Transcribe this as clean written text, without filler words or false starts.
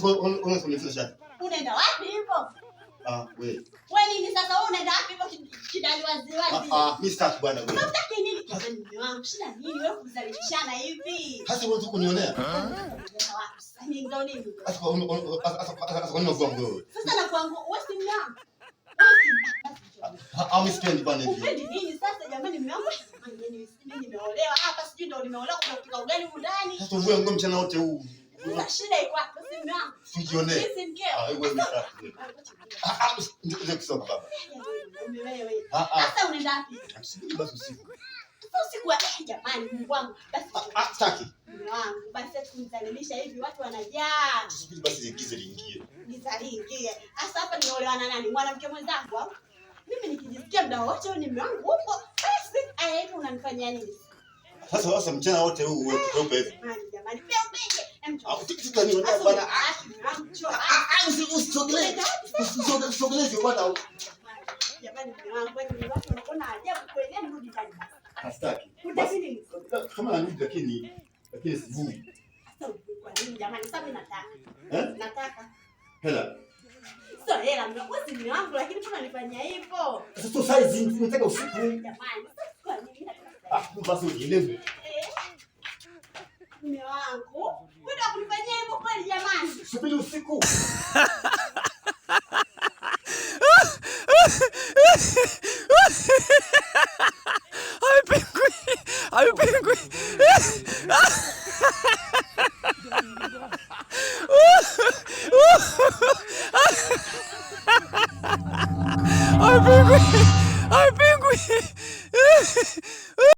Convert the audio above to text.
Sasa wewe unanifuta shati. Unaenda wapi hivyo? Ah, wewe. Wewe nini sasa wewe unaenda wapi hivyo kidali wazi wazi? Ah, ah, mimi sitaki bwana wewe. Unataka nini jamani mume wangu? Shida nini wewe kuzalishana hivi? Sasa wewe unataka kunionea? Sasa nini ndio nini? Sasa kwa nini unavua nguo wewe? Sasa na kwangu wewe si mume wangu. Wewe si Ah, mimi sipendi bwana hivi. Upendi nini sasa jamani mume wangu? Mimi nimeolewa hapa sijui ndio nimeolewa kuna kupika ugali humu ndani. Sasa uvue nguo mchana wote huu. Sasa shida iko wapi? Si mume wangu. Usijionee. Mimi si mkeo. Ah, wewe mimi sitaki. Ah, ah, ndio kusoma baba. Wewe. Ah, ah. Sasa unaenda wapi? Subiri basi usiku. Sasa usiku wa jamani Mungu wangu. Basi Ah, ah, sitaki. mume wangu basi ati kunidhalilisha hivi watu wanajaa. Subiri basi giza liingie. Giza liingie. Sasa hapa nimeolewa na nani? Mwanamke mwenzangu au? Mimi nikijisikia muda wote wewe ni mume wangu upo. Basi aya hivi unanifanyia nini? Sasa sasa mchana wote huu wewe kweupe hivi. Jamani jamani pia upige. Ah, utaniona bwana. Ah, ah, usisogelee. Usisogelee bwana. Jamani mume wangu kwani watu wanakuona ajabu kweli, hebu rudi ndani basi. Hastaki. Hutaki nini? Kama narudi lakini sivui. Sasa kwa nini jamani? Sasa mimi nataka. Eh? Nataka. Hela. Sio hela mume wangu, si mume wangu lakini mbona unanifanyia hivyo? Sasa sio size, nataka usiku. Jamani, sasa kwa nini nataka? Ah, basi ujielewe. Mume wangu, mbona kunifanyia hivyo kweli jamani? Subiri usiku. Haipingwi. Haipingwi. Haipingwi. Haipingwi.